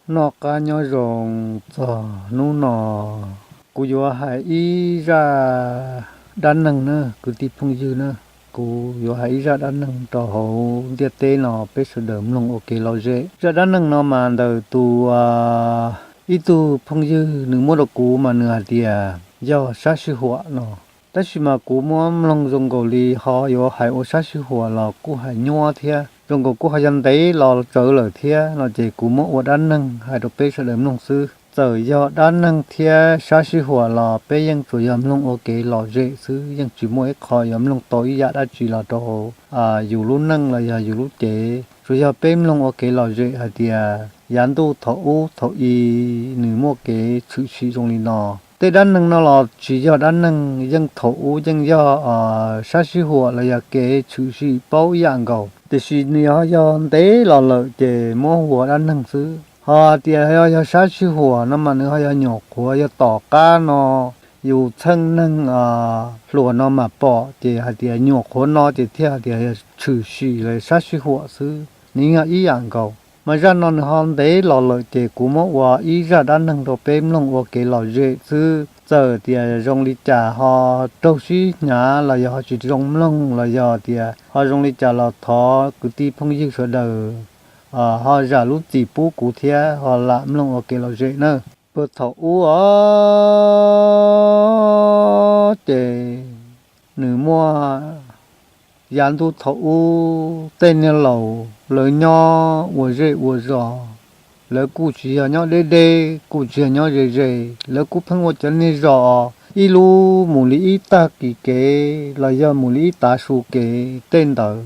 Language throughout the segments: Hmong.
Noj qab nyob zoo txog hnub no, kuv yuav hais ib zaj dab neeg na, kwv tij phooj ywg na. Kuv yuav hais ib zaj dab neeg rau hauv ntiaj teb no peb sawv daws mloog ua kev lom zem. Zaj dab neeg no mas ntawm tus, ib tug phooj ywg nws muab rau kuv mas nws hais tias yog sab sij huam no. Tab sis mas kuv muab mloog zoo nkaus li ho yuav hais ua sab sij huam los kuj hais nyuaj thiab, zoo nkaus kuj ho yog ntev los tsawv lawm thiab no ces kuv muab ua dab neeg hais rau peb sawv daws mloog xwb. Txawm yog dab neeg thiab sab sij huam los peb yeej tsuas yog mloog ua kev lom zem xwb, yeej tsis muaj ib qho yuav mloog tau ib yam dab tsi los rau yus lub neej los yog yus lub cev. Tsuas yog peb mloog ua kev lom zem hais tias yav ntuj thaum ub thaum i nws muaj kev tshwm sim zoo li no. Tej dab neeg no los tsis yog dab neeg, yeej thaum ub yeej yog sab sij huam los yog kev tshwm sim paub ib yam nkaus, tiam sis nws ho yog ntev los lawm ces muab hu ua dab neeg xwb. Ho tias yog sab sij huam no mas nws ho yog nyuam qhuav yog tom qab no yus txheej neeg hluas no mas pom ces hais tias nyuam qhuav no ces thiaj hais tias yog tshwm sim los sab sij huam xwb, nws yog ib yam nkaus. Mas zaj no nws ho ntev los lawm ces kuv muab ua ib zaj dab neeg rau peb mloog ua kev lom zem xwb. Txawm tias zoo li cas ho raug sib hnyav los yog ho tsis zoo mloog los yog tias ho zoo li cas los thov kwv tij phooj ywg sawv daws ho zam lub txim pub kuv thiab ho lam mloog ua kev lom zem nawb. Puag thaum ub os, ces nws muaj, yav ntuj thaum ub tej niag laus lawv nyob ua zej ua zos, lawv kuj tsis yog nyob deb deb, kuj tsis yog nyob ze ze, lawv kuj pheej ua cov niag zos ib lub mus li ib tag kis kev los yog mus li ib tav su kev tej ntawd.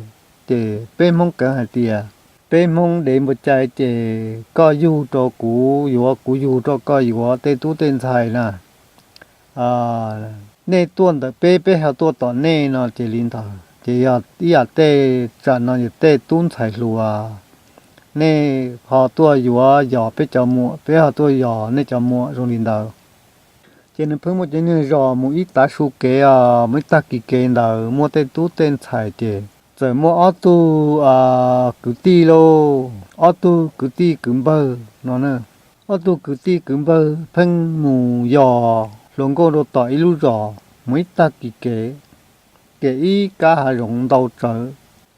Ces peb Hmoob kawv hais tias, peb Hmoob dev npua cai ces koj yug rau kuv yuav, kuv yug rau koj yuav tej tub tej ntxhais na. Nej tuaj ntawm peb, peb ho tuaj tom nej no ces li ntawd ces yog ib yam tej tsam no yog tej tub ntxhais hluas, nej ho tuaj yuav yos peb cov muam, peb ho tuaj yos nej cov muam zoo li ntawd. Ces nws pheej muaj cov niag zos mus ib tav su kev os, mus ib tag kis kev ntawd muaj tej tub tej ntxhais ces txawm muaj ob tug kwv tij lauj, ob tug kwv tij kwv npawg no na. Ob tug kwv tij kwv npawg pheej mus yos hluas nkauj rau tom ib lub zos mus ib tag kis kev, kev ib kab hav zoov ntau tsawv.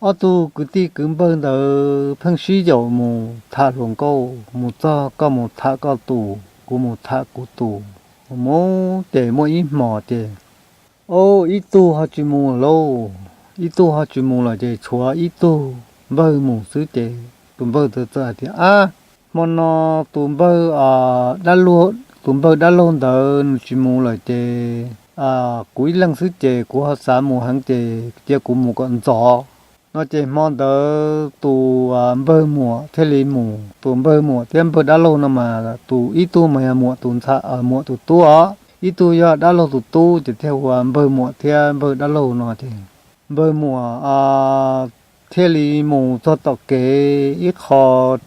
Ob tug kwv tij kwv npawg ntawd pheej sib yaum mus tham hluas nkauj, mus txog koj mus tham koj tus, kuv mus tham kuv tus. Mus ces muaj ib hmos ces, o, ib tug ho tsis mus lauj, ib tug ho tsis mus lawm ces tshuav ib tug npawg mus xwb ces tus npawg ntawd txawm hais tias, ab, hmo no tus npawg, tus npawg dab laug ntawd nws tsis mus lawm ces kuv ib leeg xwb ces kuv ho xav mus heev ces cia kuv mus kom ntxov. No ces hmo ntawd tus npawg muam thiaj li mus. Tus npawg muam thiab npawg dab laug no mas tus ib tug mas yog muam tus ntxhais, muam tus tub os, ib tug yog dab laug tus tub ces thiaj hu ua npawg muam thiab npawg dab laug no ces npawg muam thiaj li mus txog tom kev ib qho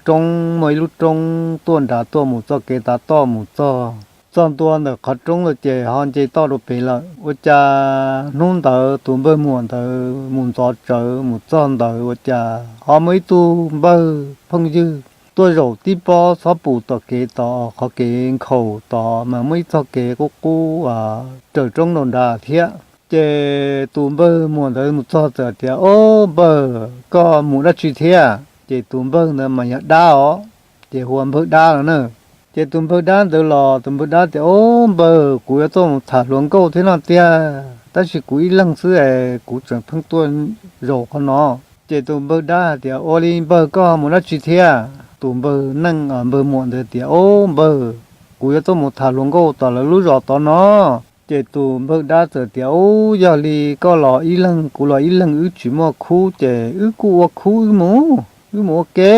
roob, muaj ib lub roob tuaj nrad tuaj, mus txoj kev tav toj mus txog, txog ntua ntawm qhov roob ntawd ces ho nce toj rau pem lawm. Ua cas hnub ntawd tus npawg muam ntawd mus ntxov tsawv mus txog ntawd ua cas ho muaj ib tug npawg phooj ywg tuaj zaum tib pob xob pus tom kev tod, qhov kev nkhaus tod mas muaj ib txoj kev qub qub raws roob rau nrad thiab. Ces tus npawg muam ntawd mus txog txawm tias, o, npawg, koj mus dab tsi thiab? Ces tus npawg ntawd mas yog dab os, ces hu ua npawg dab no na. Ces tus npawg dab ntawd los tus npawg dab tias, o, npawg, kuv yuav tuaj mus tham hluas nkauj thiab no tiag, tab sis kuv ib leeg xwb es kuv tseem pheej tuaj zaum qhov no. Ces tus npawg dab hais tias, ua li npawg, koj mus dab tsi thiab? Tus npawg neej, npawg muam ntawd tias, o, npawg, kuv yuav tuaj mus tham hluas nkauj tom lawv lub zos tod no. Ces tus npawg dab txawm tias, u, yog li koj los ib leeg kuv los ib leeg wb tsis muaj khub ces wb kuj ua khub wb mus, wb mus ua ke.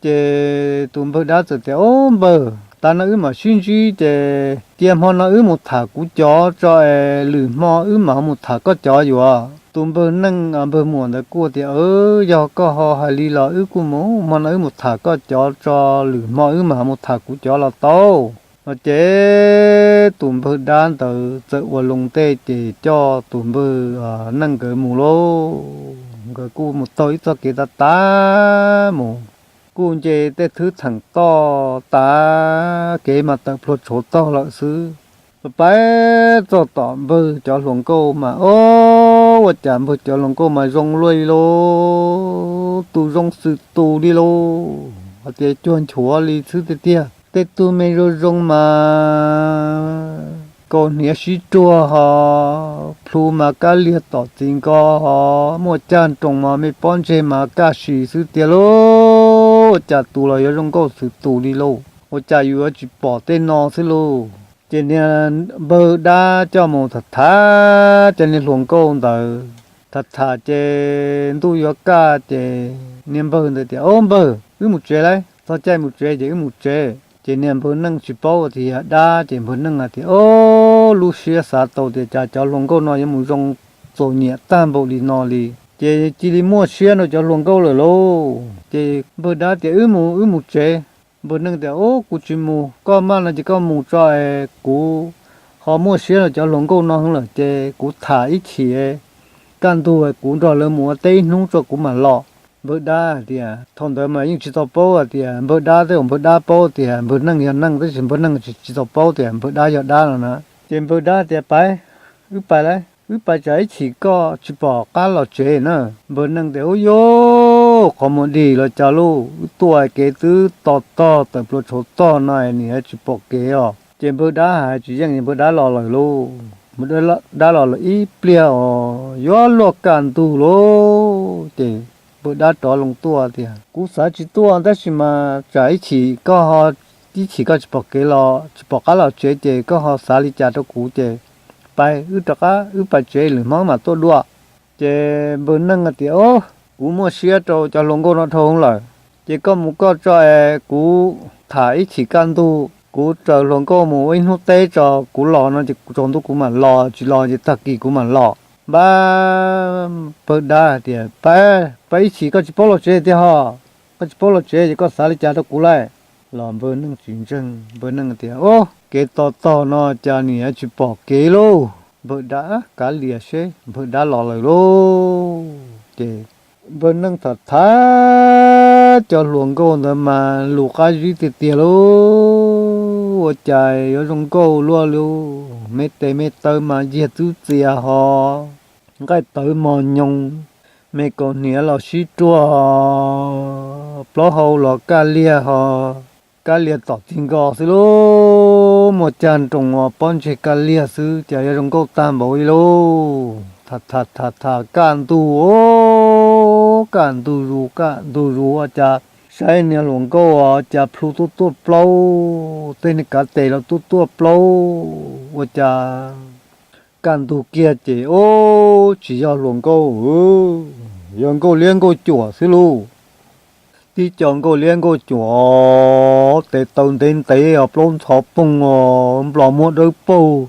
Ces tus npawg dab txawm tias, o, npawg, tas no wb mam sib ntsib ces cia hmo no wb mus tham kuv cov tso es lwm hmo wb mam mus tham koj cov yuav. Tus npawg neej, npawg muam ntawd kuj tias, yog koj ho hais li los wb kuj mus, hmo no wb mus tham koj cov tso, lwm hmo wb mam mus tham kuv cov los tau. No ces tus npawg dab ntawd txawm ua loo tej ces coj tus npawg neej nkawd mus lauj. Nkawd kuj mus taug ib txoj kev tav tav mus. kuj nce tej thwb theem toj tas kev mas tawm plhuav tshauv tog lawm xwb. Pais txog tom npawg cov hluas nkauj mas ob, ua cas npawg cov hluas nkauj mas zoo luaj li lauj, tus zoo xwm tus li lauj, hais tias cuag nchuav li xwb tiag tiag. Tej tug me zoo zoo mas kaus hniav sib ruag ho, plhu mas kab liag tom txiv nko ho, muaj cag nroos mas me pob ntseg mas kaj si xwb tiag lauj. Ua cas tus los yuav zoo nkauj xwm tus li lauj, ua cas yus yuav tsis pom tej no xwb lauj. Ces niag npawg dab coj mus tham tham cov niag hluas nkauj ntawd, tham tham ces ntuj yuav kaj ces niag npawg ntawd tias, Ob npawg, wb mus tsev lauj, txog caij mus tsev ces wb mus tsev. Ces niag npawg neej tsis paub tias yog dab ces npawg neej hais tias, Ob, lub siab xav tau tias cas cov hluas nkauj no yuav mus zoo txaus nyiam tag npaum li no li. Ces cia li muaj siab rau cov hluas nkauj lawm lauj. Ces npawg dab tias, Wb mus, wb mus tsev. Npawg neej tias, Ub, kuv tsis mus, koj maj no ces koj mus tso es kuv ho muaj siab rau cov hluas nkauj no heev lawm ces kuv tham ib chim kaj ntug kuv nrog lawv mus ua teb ib hnub tso kuv mam los. Npawg dab hais tias, thaum ntawd mas yeej tsis tau paub hais tias npawg dab, tej zaum npawg dab paub tias npawg neej yog neej tab sis npawg neej tsis, tsis tau paub tias npawg dab yog dab no na. Ces npawg dab tias, Pais, wb pais lauj, wb pais tsam ib chim koj tsis pom qab los tsev na. Npawg neej tias, Ub yuj, qhov muag dig los cas lauj, wb tuaj kev twb to tog tawm plhuav tshauv tog no nim tsis pom kev os. Ces npawg dab hais tsis yeej, npawg dab los lawm lauj. Npawg dab los lawm ib pliag os yuav luaj kaj ntug lauj. Ces npawg dab rov loo tuaj tias, Kuv xav tsis tuaj tab sis mas tsam ib chim koj ho, ib chim koj tsis pom kev los tsis pom qab los tsev ces koj ho xav li cas rau kuv ces pais, wb rov qab wb pais tsev, lwm hmo mam tuaj dua. Ces npawg neej tias, Ob, kuv muaj siab rau cov hluas nkauj no dhau lawm, ces koj mus koj tso es kuv tham ib chim kaj ntug, kuv raws hluas nkauj mus ua ib hnub teb tso, kuv los no ces tsaus ntuj kuv mam los, tsis los ces tag kis kuv mam los. Npawg dab hais tias, Pais, pais ib chim koj tsis paub los tsev tiag ho, koj tsis paub los tsev ces koj xav li cas rau kuv lauj? Los npawg neej tsis ntseeg, npawg neej tias, Ob, kev to tog no cas nim tsis pom kev lauj. Npawg dab kav liam seb, npawg dab los lawm lauj. Ces npawg neej tham tham cov hluas nkauj ntawd mas lus qab zib tiag tiag lauj. Ua cas yuav zoo nkauj luaj li, me tes me taw mas yiag txwb txias ho, nqaij tawv mos nyoos, me kaus hniav los sib ruag, plaub hau los kaj liag ho, kaj liag tom txij nkos xwb lauj, muaj cag nroos pob ntseg kaj liag xwb, cas yuav zoo nkauj tag npaum li lauj. Tham tham tham kaj ntug, kaj ntug zus kaj ntug zus ua cas saib niag hluas nkauj cas plhu tuaj tuaj plaub, tej niag kav tes los tuaj tuaj plaub, ua cas kaj ntug kiag ces ub, tsis yog hluas nkauj, yog nkauj liab nkauj cuam xwb lauj. Tib co nkauj liab nkauj cuam, tes taw ntev ntev os, plaub ntxhov poog os, nplos muag dawb paug,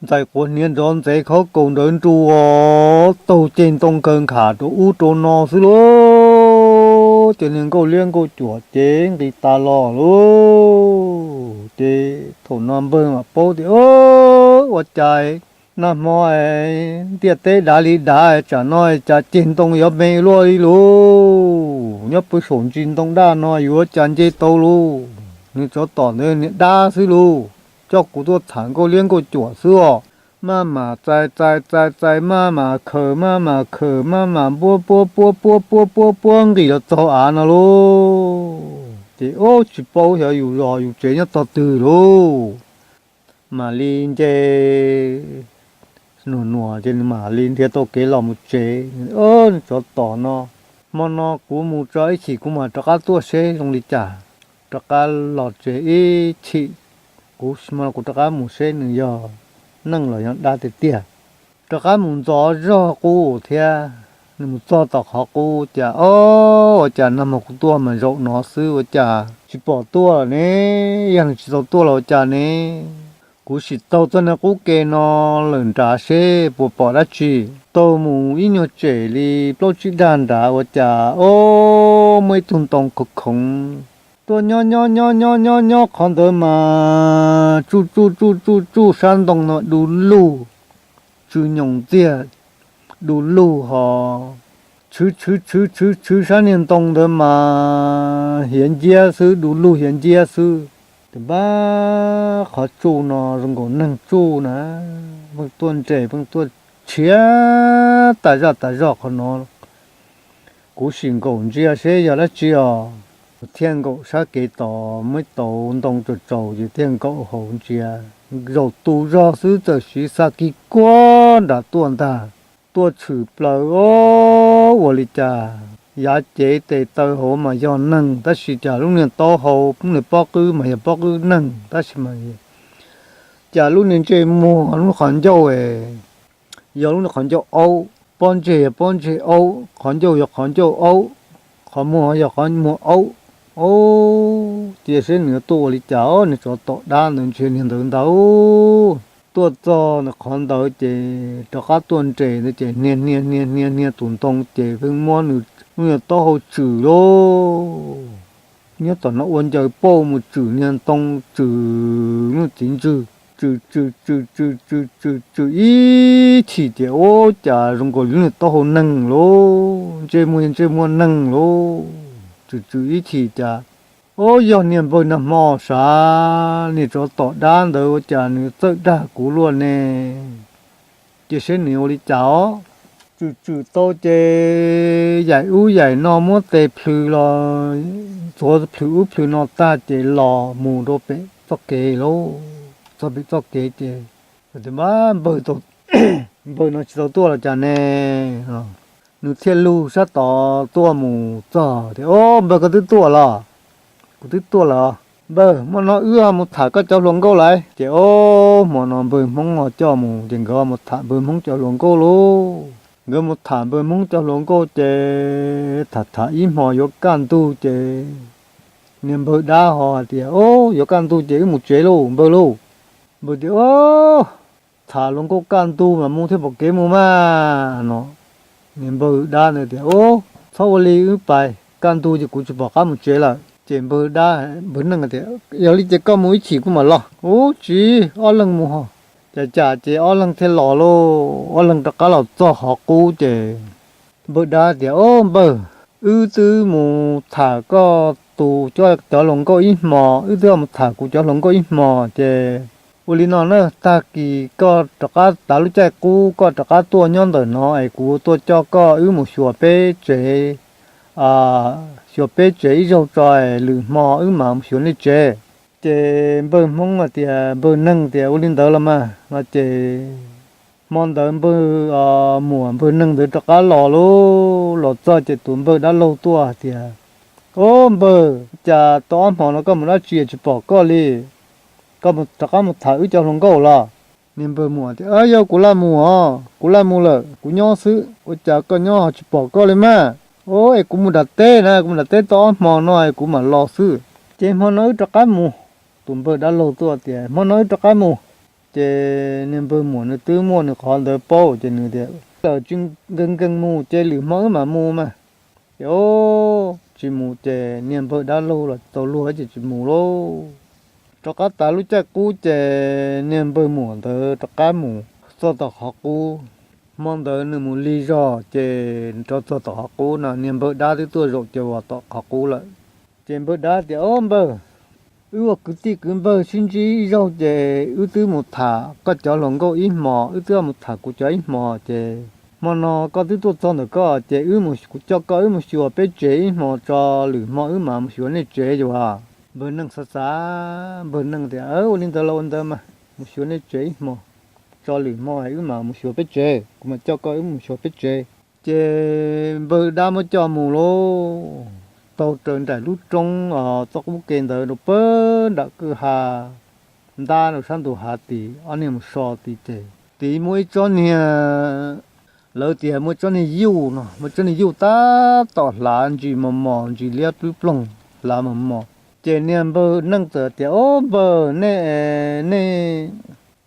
ntxais quav hniav ntsov ntxev, khaub kaus nrawv nru os, taug ceg ntoo kaw nkham rau ub rau no xwb lauj. Ces niag nkauj liab nkauj cuam ces nqis tas los lauj. Ces thaum no npawg mam paub tias ua cas nag hmo ntiaj teb dav li dav, tsam no cas ceg ntoo yuav me luaj li lauj. Nyob pw saum ntsis ntoo daj no yuav cas nce tau lauj. Nws tsov tom ntawd niag dab xwb lauj, coj kuv tuaj tham nkauj liab nkauj cuam xwb os. Maj mam txais txais txais txais, maj mam khaws maj mam khaws, maj mam puab puab puab puab puab puab puab nqis los txog av no lauj. Ces ub, tsis paub xyov yus zos yus tsev nyob tog twg lauj. Mam li nce nuam nuam ces nws mam li nrhiav tau kev los mus tsev. Tsov tom no, hmo no kuv mus tso ib chim kuv mam rov qab tuaj seb zoo li cas. Rov qab los tsev ib chim, kuv hmo no kuv rov qab mus seb nws yog neeg los yog dab tiag tiag. Rov qab mus ntxov zog qub thiab, nws mus txog tom qhov qub cas, o, ua cas nag hmo kuv tuaj mas zaum no xwb ua cas tsis pom tuaj lawm ne? Yog nws tsis tau tuaj los ua cas ne? Kuv sim taug txoj niag qub ke no lawm nrad seb puas pom dab tsi. Taug mus ib nyuag tsem li plaub tsib dag nrad ua cas, o, muaj ib tug ntoo khoov khoov tuaj nyob nyob nyob nyob nyob nyob qhov ntawd mas tsuj tsuj tsuj tsuj tsuj sab ntoo no du lug, tsw nyoos ntxiag du lug ho, tshwv tshwv tshwv tshwv tshwv sab niag ntoo ntawd mas hiav nciab xwb, du lug hiav nciab xwb. Tus npab qhov tsuj no zoo nkaus neeg tsuj na, pheej tuaj nres pheej tuaj tshiab tas zaj tas zog qhov no. Kuv sim nkaum ntsia seb yog dab tsi os. Thiaj nkaum sab kev tos muab tau ntoo tsaus tsaus ces thiaj nkaum hauv ntsia. Zaum tus zog xwb txawm siv xa kis kuab nram tuaj ntag. Tuaj tshwm plaws os, ua li cas yav cev tes taw hauv mas yog neeg tab sis cas lub niag taub hau lub niag pob qwb mas yog pob qwb neeg tab sis mas cas lub niag ntsej muag lub qhov ncauj es yog lub niag qhov ncauj aub, pob ntseg yog pob ntseg aub, qhov ncauj yog qhov ncauj aub, qhov muag yog qhov muag aub. Cia seb nws tuaj ua li cas os, nws tsov tom dab ntawd ntshe niag ntawd ntag. Tuaj txog ntawm qhov ntawd ces rov qab tuaj nres ntawd ces hnia hnia hnia hnia hnia tus ntoo ces pheej muab nws lub niag taub hau tswm lauj. Nyob tom no ua ncaws pauj mus tswm niag ntoo, tswm lub txiv ntswg, tswm tswm tswm tswm tswm tswm tswm ib chim ces ua cas zoo nkaus li lub niag taub hau neeg lauj, ntsej muag ntsej muag neeg lauj. Tswm tswm ib chim cas, ua yog niag npawg nag hmo sav, niag tsov tom dab ntawd ua cas nws txawj dag kuv luaj ne? Cia seb nws ua li cas os. Tswm tswm tau ces yaim ub yaim no muab tes plhws los ntxuav plhws ub plhws no tag ces los mus rau pem txoj kev lauj. Txog pem txoj kev ces tias npawg, npawg no tsis tau tuaj los cas ne? Nws thiaj lug sab tod tuaj mus txog tias, Ob, npawg koj twb tuaj los? Kuv twb tuaj lawm. Npawg, hmo no wb mus tham koj cov hluas nkauj lauj. Ces ob, hmo no npawg Hmoob ho coj mus ces nkawd mus tham npawg Hmoob cov hluas nkauj lauj. Nkawd mus tham npawg Hmoob cov hluas nkauj ces tham tham ib hmo yuav kaj ntug ces niag npawg dab ho hais tias, Ob, yuav kaj ntug ces wb mus tsev lauj npawg lauj. Npawg tias, Ob, tham hluas nkauj kaj ntug mas mus thiaj pom kev mus mas no. Niag npawg dab ntawd tias, Ob, txhob ua li, wb pais kaj ntug ces kuv tsis pom qab mus tsev lawm. Ces npawg dab, npawg neej tias, Yog li ces koj mus ib chim kuv mam los. Ub, tsis, ob leeg mus ho. Cas cas ces ob leeg thiaj los lauj. Ob leeg rov qab los txog qhov qub ces npawg dab tias, Ob npawg, wb twb mus tham koj tus cov hluas nkauj ib hmo, wb twb mus tham kuv cov hluas nkauj ib hmo ces ua li no na, tag kis koj rov qab tav lub caij qub koj rov qab tuaj nyob ntawm no es kuv tuaj coj koj wb mus xyuas peb tsev, xyuas peb tsev ib zaug tso es lwm hmo wb mam mus xyuas nej tsev. Ces npawg Hmoob tias, npawg neeg tias, Ua li ntawd los mas no ces hmo ntawd npawg muam npawg neeg ntawd rov qab los lauj. Los txog ces tus npawg dab laug tuaj tias, Ob npawg, cas tau ob hmo no koj mus dab tsi tsis pom koj li? Koj rov qab mus tham wb cov hluas nkauj los? Niag npawg muam tias, Yog kuv laj mus os, kuv laj mus lawm, kuv nyob xwb, ua cas koj nyob ho tsis pom koj li mas? Ob, es kuv mus nram teb na, kuv mus nram teb tau ob hmo no es kuv mam los xwb. Ces hmo no wb rov qab mus. Tus npawg dab laug tuaj tias, Hmo no wb rov qab mus. Ces niag npawg muam nws twb muaj nws qhov ntawd paub ces nws tias, Lawm tsis nkees nkees mus ces lwm hmo wb mam mus mas. Ces ob, tsis mus ces niag npawg dab laug los tau luag ces tsis mus lauj. Rov qab tav lub caij qub ces niag npawg muam ntawd rov qab mus txog tom qhov qub. Hmo ntawd nws mus lig zog ces rov txog tom qhov qub no niag npawg dab twb tuaj zaum ces uas tom qhov qub lawm. Ces npawg dab tias, Ob npawg, wb ua kwv tij kwv npawg sib ntsib ib zaug ces wb twb mus tham koj cov hluas nkauj ib hmo, wb twb mus tham kuv cov ib hmo ces hmo no koj twb tuaj txog ntawm koj ces wb mus, kuv coj koj wb mus xyuas peb tsev ib hmo tso, lwm hmo wb mam mus xyuas nej tsev yuav. Npawg neej xav xav, npawg neej tias, Ua li ntawd los ua ntawd mas, mus xyuas nej tsev ib hmo tso, lwm hmo wb mam mus xyuas peb tsev, kuv mam coj koj wb mus xyuas peb tsev. Ces npawg dab muab coj mus lauj, taug raws nraim lub roob os, txoj qub ke ntawd rau pawg nram kwj ha, ntab rau sab ntug hav tid, ob niag mus so tid ces tid muaj ib tsob niag, lawv tias muaj tsob niag yuj no, muaj tsob niag yuj tab tom hlav ntsis mos mos, ntsis liab plwb ploog, hlav mos mos. Ces niag npawg neej txawm tias, Ob npawg, nej, nej,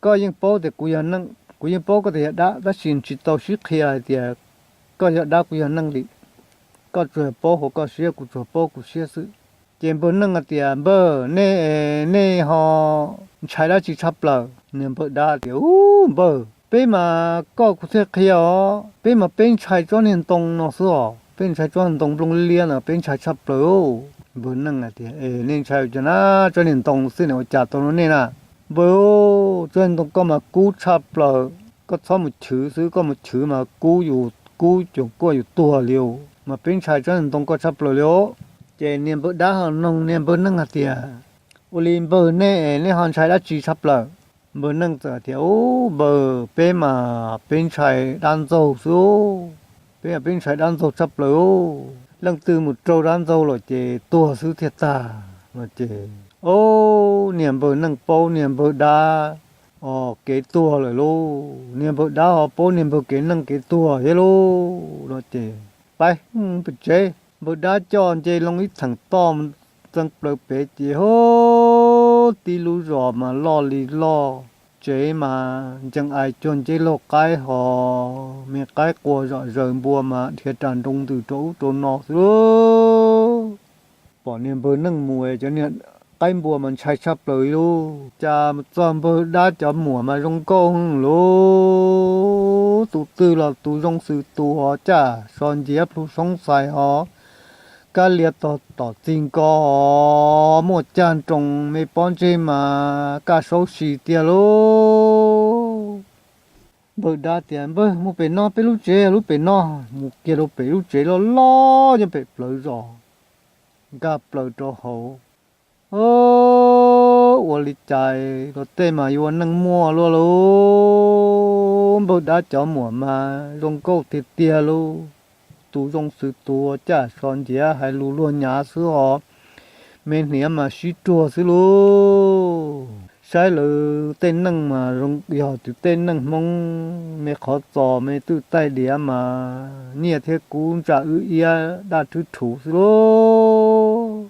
koj yeej paub tias kuv yog neej, kuv yeej paub koj tias yog dab, tab sis tsis tau sib qhia hais tias koj yog dab kuv yog neej li. Koj tsuas paub hauv koj siab, kuv tsuas paub kuv siab xwb. Ces npawg neej hais tias, Npawg, nej, nej ho ntshai dab tsi tshaj plaws? Niag npawg dab tias, Ub npawg, peb mas koj kuv thiaj qhia os, peb mas peb ntshai tsob niag ntoo no xwb os. Peb ntshai tsob ntoo nplooj liab no, peb ntshai tshaj plaws. Npawg Neej hais tias, Es nej ntshai ua cas na, tsob niag ntoo xwb ne ua cas tau rau nej na? Npawg, tsob niag ntoo koj mas kub tshaj plaws, koj txhob mus chwv xwb, koj mus chwv mas kub yus, kub cuag kuaj yus tuag li os, mas peb ntshai tsob niag ntoo koj tshaj plaws li os. Ces niag npawg dab ho noog niag npawg Neej hais tias, Ua li npawg nej, nej ho ntshai dab tsi tshaj plaws? Npawg Neej txawm tias, Ub, npawg, peb mas peb ntshai dab ntxaug xwb. Peb, peb ntshai dab ntxaug tshaj plaws. Leej twg mus raug dab ntxaug los ces tuag xwb thiaj tag no ces, o, niag npawg Neej paub niag npawg dab, o, kev tuag lawm lauj. Niag npawg dab ho paub niag npawg Neej kev tuag thiab lauj no ces, pais pem tsev, npawg dab coj nce loo ib theem toj, txeev plaws pem ces, o, tib lub zos mas loj li loj, tsev mas ncees ais cuag nceb laug qaib ho, me qaib qua zom zaws, npua mas dhia ras nroo ntws rau ub rau no xwb lauj. Pom niag npawg Neej mus cov niag qaib npua mas ntshai tshaj plaws li lauj. Cas txog npawg dab cov muam mas zoo nkauj lauj. Tus twg los tus zoo xws tus, caj so nciav plhu soob xais ho, kab lia tog tom txig nko, muaj cag nroos me pob ntseg mas kaj saub si tiag lauj. Npawg dab tias, Npawg, mus pem no, peb lub tsev lub pem no. Mus kiag rau pem lub tsev loj loj nyob pem plawv zos, nkag plaws rau hauv. Ua li cas los tej mas yuav neeg muaj luaj lauj. Npawg dab cov muam mas zoo nkauj tiag tiag lauj. Tus zoo xws tus, caj so nciav hais lus luag nyav xwb ho, me hniav mas sib ruag xwb lauj. Saib lawv tej neej mas yog tus tej neej Hmoob me qhov txos me twj taig diav mas nyiaj thiab kub ntsa wb iab daj rhwb rhuv xwb lauj.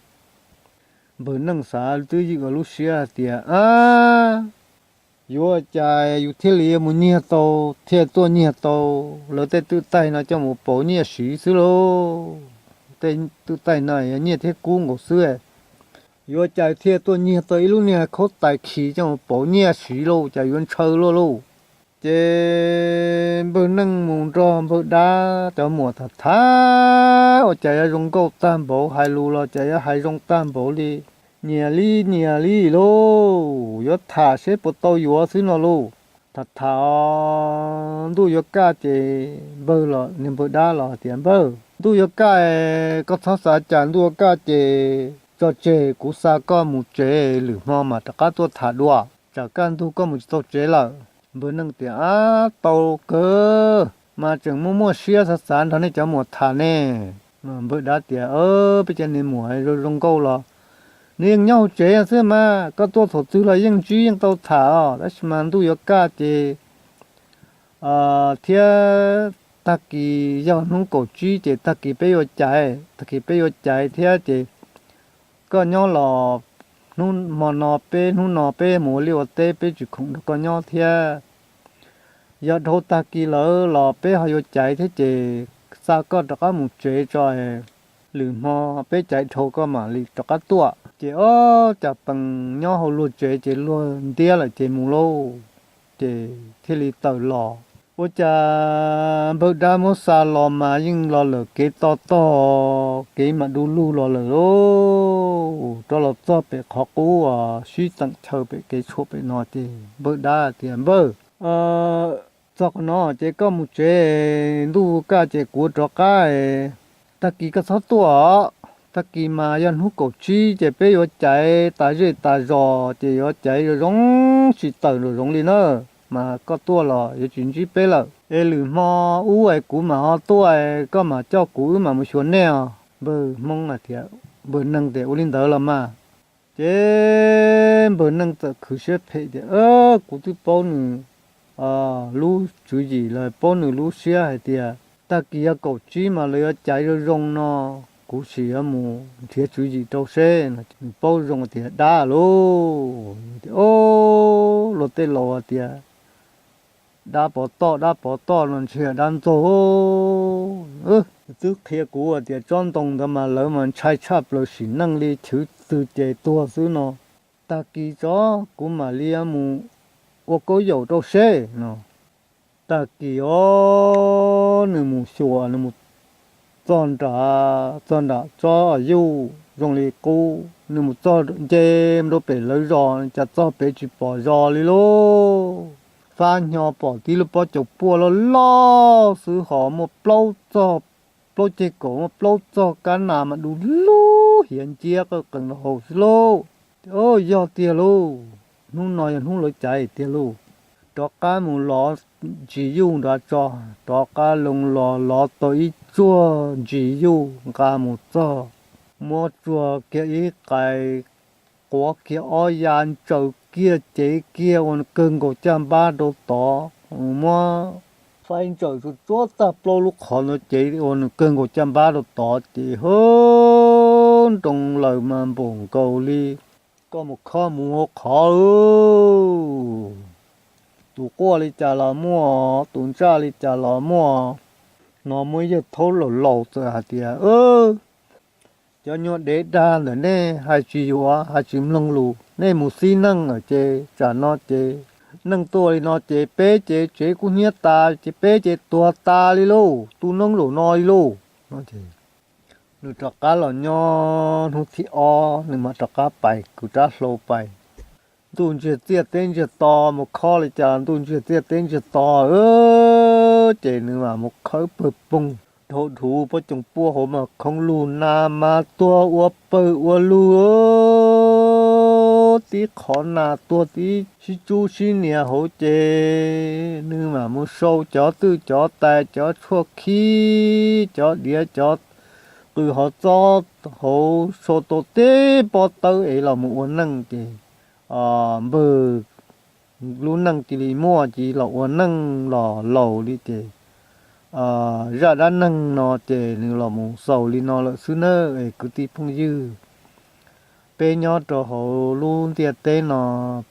Npawg Neej xav twb ywm lub siab hais tias, Ab, yuav cas yus thiaj li yuav mus nyiag tau, thiaj tuaj nyiag tau lawv tej twj taig no coj mus pauv nyiaj siv xwb lauj. Tej twj taig no yog nyiaj thiab kub nkaus xwb, yuav cas thiaj tuaj nyiag tau ib lub niag khaub tais khi coj mus pauv nyiaj siv lauj, cas yuav ntshaw luaj lauj. Ces npawg Neej mus nrog npawg dab cov muam tham tham, ua cas yuav zoo nkauj tag npaum, hais lus los cas yuav hais zoo tag npaum li. Nyias li nyias li lauj, yuav tham seb puas tau yuav xwb no lauj. Tham tham os, ntuj yuav kaj ces npawg los, niag npawg dab los tias, Npawg, ntuj yuav kaj, koj txhob xav cas, ntuj yuav kaj ces tso tseg, kuv xa koj mus tsev, lwm hmo mas rov qab tuaj tham dua, tsam kaj ntug koj mus tsis tau tsev lawm. Npawg Neej tias, Ab, tau kawg, mas tseem muaj muaj siab xav xav nrog nej cov muam tham ne. Npawg dab tias, Peb cov niag muam zoo zoo nkauj los nws yeej nyob hauv tsev xwb mas, koj tuaj thaum twg los yeej ntsib yeej tau tham os, tab sis mas ntuj yuav kaj ces thiab tag kis yog hnub kaum tsib ces tag kis peb yuav caiv, tag kis peb yuav caiv thiab ces koj nyob los hnub hmo no, peb hnub no peb mus ua liaj ua teb, peb tsis khoom nrog koj nyob thiab. Yog dhau tag kis lawm los peb ho yuav caiv thiab ces xa koj rov qab mus tsev tso, lwm hmo peb caiv dhau koj mam li rov qab tuaj. Ces ob cas pees nyob hauv luag tsev ces luag ntiab lawm ces mus lauj. Ces thiaj li tawm los. Ua cas npawg dab muab xa los mas yeej los lawm kev to tog, kev mam du lug los lawm lauj. Rov los txog pem qhov qub uas sib teem chaw pem kev tshuam pem no ces npawg dab tias, Npawg, txog qhov no ces koj mus tsev, ntuj kaj ces kuv rov qab, tag kis koj txhob tuaj os. Tag kis mas yog hnub kaum tsib ces peb yuav caiv tas zej tas zos ces yuav caiv zoo zoo tsis tawm nraum zoov li na, mas koj tuaj los yuav tsis ntsib peb lawm. Es lwm hmo ub es kuv mam ho tuaj, koj mam coj kuv wb mam mus xyuas nej os. Npawg Hmoob hais tias, npawg Neeg tias, Ua li ntawd los mas. Ces npawg Neej txawm khwv siab phem tias, Kuv twb paub nws lub tswv yim los paub nws lub siab hais tias tag kis yog kaum tsib mas lawv yuav caiv zoo zoo no, kuv sim yuav mus nrhiav tswv yim rau seb. Nws paub zoo tias dab lauj. Tias, O, luag tej laus tias dab pov toj, dab pov toj no ntshe dab ntxaug. Twb qhia kuv tias tsob ntoo ntawd mas lawv mas ntshai tshaj plaws sim neej li, chwv twg ces tuag xwb no. Tag kis tso kuv mam li mus ua kaub yaum rau seb no. Tag kis os, nws mus xyuas, nws mus txog nram, txog nram tsob yuj zoo li qub, nws mus txog nce rau pem lawv zos, cas txog pem tsis pom zos li lauj. Fab hnyo pom tib lub pob coom puaj loj loj xwb, ho muaj plaub txog, plaub ceg kaum, muaj plaub txog kab nas mas du lug hiav nciab qawj qees rau hauv xwb lauj. Yog tiag lauj, hnub no yog hnub lawv caiv tiag lauj. Rov qab mus lov ntsis yuj nrad tso, rov qab loo los lov tau ib tsuag ntsis yuj nqa mus txog, muab tsuag kiag ib qais, quav kiag ob ya, ntsaws kiag cev kiag ua kawg nkaus caj npab rau tod, muab faib ntsaws tsuag tsuag tag plaub lub qhov ntawd ces ua nws kawg nkaus caj npab rau tod ces hwv, nroo laws mas npaum nkaus li koj mus khob mus hauv qhov. Tus quaj li cas los muaj, tus ntsaj li cas los muaj. No muaj ib yawg thaub laus laus txawm hais tias, Cov nyuag dev dag ntawm nej hais tsis yuav, hais tsis mloog lus, nej mus xib neej lawm ces tsam no ces neej tuaj li no ces peb ces tsev kub hnyiab tas ces peb ces tuag tas li lauj, tu noob zaum no li lauj. Nws rov qab los nyob hnub thib ob, nws mam rov qab pais kwv rab hlau pais. Ntuj ntsiag txiaj teb ntsiag to, mus khob li cas ntuj ntsiag txiaj teb ntsiag to, ces nws mam mus khawb pawg poog, dhau dhuv pob coom puaj hauv mas khoov lug, nas mas tuag ua pawg ua lug, tib qhov nas tuag tib sib tsub sib nias hauv ces nws mam mus sau cov twj cov tais, cov tshuaj khib, cov diav, cov qws hov txob hauv, sau tau tib pob tawb es los mus ua neej ces npawg lub neej cia li muaj, cia li los ua neej los laus li ces zaj dab neeg no ces nws los mus xaus li no lawm xwb nawb es kwv tij phooj ywg. Peb nyob rau hauv lub ntiaj teb no,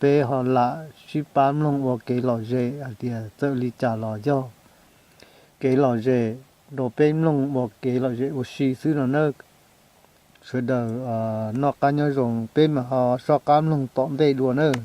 peb ho lam sib pab mloog ua kev lom zem hais tias txawm li cas los yog kev lom zem rau peb mloog ua kev lom zem ua si xwb no nawb. Sawv daws noj qab nyob zoo, peb mam ho soj qab mloog tom ntej dua nawb.